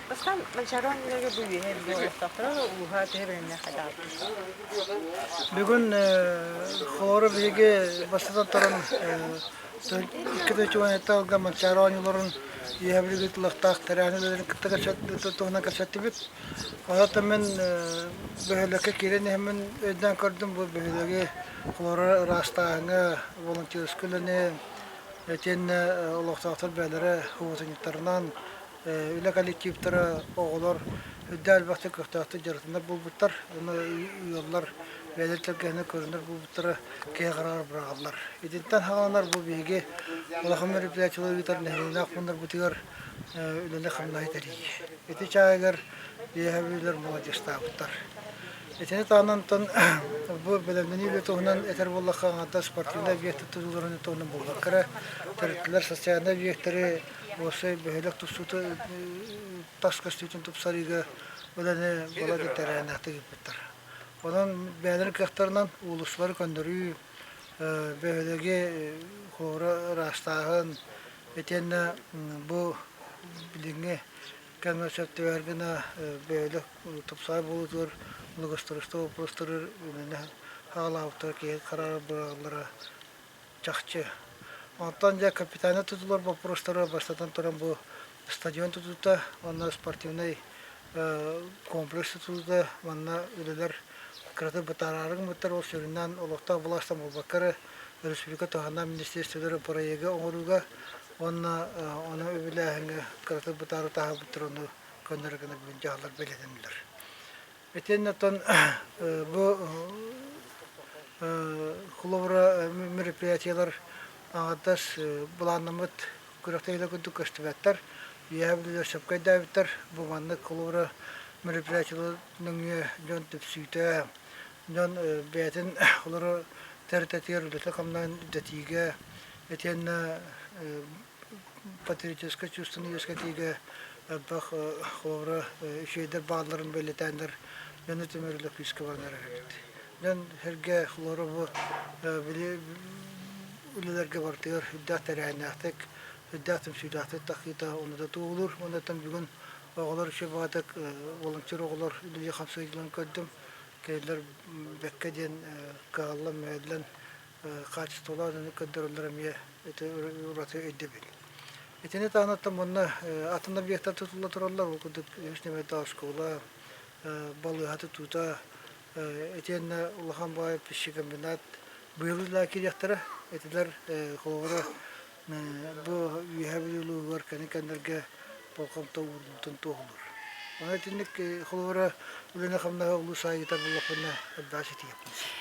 Бастаан Манчаары оонньууларыгар бу үөһэ Бүлүү олохтоохторо ууһа төһө бэлэмнээх хайдаҕый? Бүгүн холоро биһиги бастатан туран 297 Манчаары оонньууларын үөһэ Бүлүүгэ тыллахтаах тэрээһин үлэлэрин кытта туһунан кэпсэттибит. Онон мин бөһүөлэккэ киирэн иһэммин өйдөөн көрдүм бу бөһүөлэги холоро ыраастааһыҥҥа волонтерскай үлэни итиэннэ олохтоохтор бэйэлэрэ уутунньуктарынан үлэ коллективтара, оҕолор үрдээх элбэхтик көхтөөхтүк дьарыктанар буолбуттар. Уонна ыаллар бэйэлэрин тэлгэһэнэ көрүнэр буолбуттара киһи хараҕар быраҕаллар. Итинтэн саҕаланар бу биһиги улахан мероприятиелар ыытар нэһилиэнньэлээх пууннарбытыгар үлэни-хамнаһы тэрийии. Ити чааһыгар үөһээ бүлүүлэр маладьыастаабыттар. Итини таһынан бу бэлэмнэнии үлэ туһунан этэр буоллахха, аҥаардас спортивнай объекты тутууларын туһунан буолбакка эрэ, төрүттүлэр социальнай объектары уопсай бөһүөлэк тупсуута тас көстүүтүн тупсарыыга үлэни балай тэрээһиннээхтик ыыппыттар. Онон бэйэлэрин кыахтарынан уулуссалары көннөрүү, бөһүөлэги хуора ыраастааһын итиэннэ бу билиҥҥи кэмҥэ сөп түбэһэр гына бөһүөлэк тупсаҕай буолуутугар благоустройство боппуруостары үлэни хаалаабыттара киһи хараара быраҕаллара чахчы. Онтон дьэ капитальнай тутулар боппуруостара бастатан туран бу стадион тутуута уонна спортивнай комплекс тутуута манна үлэлэр кыратык бытаараары гыммыттар. Ол сүрүннээн олохтоох былаастан буолбакка эрэ республика туһааннаах министиэристибэлэрэ проегы оҥорууга уонна ону үбүлээһиҥҥэ кыратык бытаары таһаарбыттар ону көннөрөр гына бүгүн дьаһаллар бэлиэтэннилэр. Итиэннэ оттон бу холобура мероприятиелар аҥардас былааннаммыт күрэхтэһиилэр курдук көстүбэттэр. Үөһээ Бүлүүлэр сөпкө өйдөөбүттэр. Бу маннык холобура мероприятиелар нөҥүө дьон түпсүүтэ, дьон бэйэтин олорор тэрилтэтигэр үлэтэ-хамнаһын үрдэтиигэ итиэннэ патриотическай чувствоны үөскэтиигэ элбэх холобура үчүгэйдэр баалларын бэлиэтээннэр дьону түмэр үлэ күүскэ баран эрэр эбит. Дьон сэргэ холобура бу били үлэлэргэ барытыгар үрдээх тэрээһиннээхтик, үрдээх түмсүүлээхтик тахсыыта ону да туоһулуур. Онтон бүгүн оҕолор үчүгэй баҕатык волонтер оҕолор үлэлии хамсыылларын көрдүм. Кинилэр бэккэ диэн кыһаллан-мүһэллэн хаачыстыбалаах дьону көрдөрөллөр эмиэ ити ураты өйдөбүл. Итини таһынан манна атын объектар тутулла тураллар, ол курдук үһүс нүөмэрдээх оскуола, балыыһа тутуута, итиэннэ улахан баай пищекомбинат быйыл үлэҕэ киириэхтэрэ. Итилэр холобура бу Үөһээ Бүлүү улууһугар кэлин кэмнэргэ болҕомто ууруллубутун туоһулуур. Онон итинник холобура үлэни-хамнаһы улуус аайы ыытар буоллахпына элбэҕи ситиһиэхпин сөп.